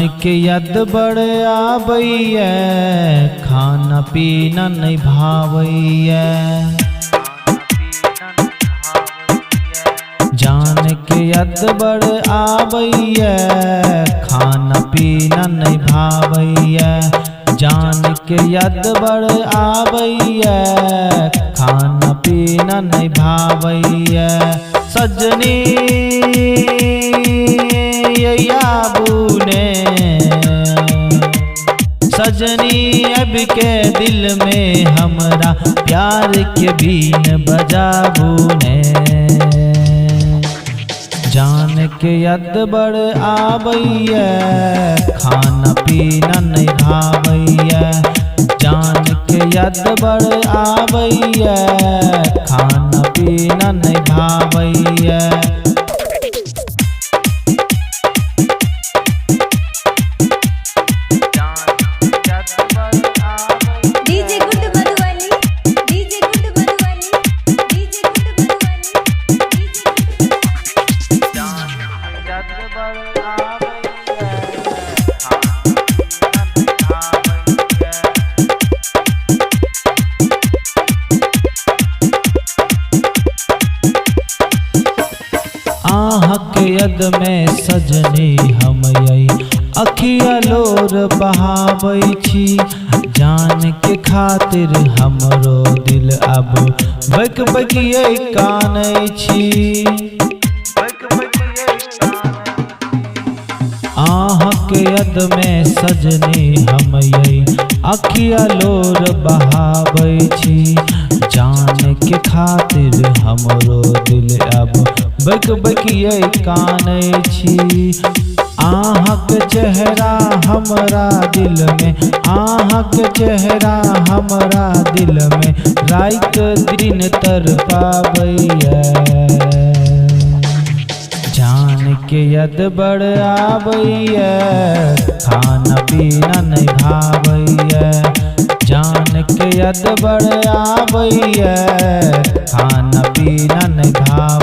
जान के याद बड़ आबैया, खाना पीना नहीं भावैया। जान के याद बड़ आबैया, खाना पीना नहीं भावैया। जान के याद बड़ आबैया, खाना पीना नहीं भावैया। सजनी आबू ने, सजनी अब के दिल में हमरा प्यार के बीन बजाबू ने। जान के याद बड़ आबैया, खाना पीना नहीं भावैया। जान के याद बड़ आबैया, खाना पीना नहीं Bhawaiya. DJ good Madhubani, DJ good Madhubani, DJ good Madhubani, DJ आहाँ के याद में सजनी हम यही अखिया लोर बहाबै छी। जान के खातिर हमरो दिल अब बक बकिए कानै छी। आहाँ के याद में सजनी हम यही अखिया लोर बहाबै छी। जान के खातिर हमरो दिल अब बक बकिए कानै छी। आहाँ के चेहरा हमरा दिल में, आहाँ के चेहरा हमरा दिल में रात दिन तर पाबैया। जान के याद बड़ आबैया, खाना पीना नहीं भावैया। जान के याद बड़ आबैया, खाना पीना नहीं भावैया।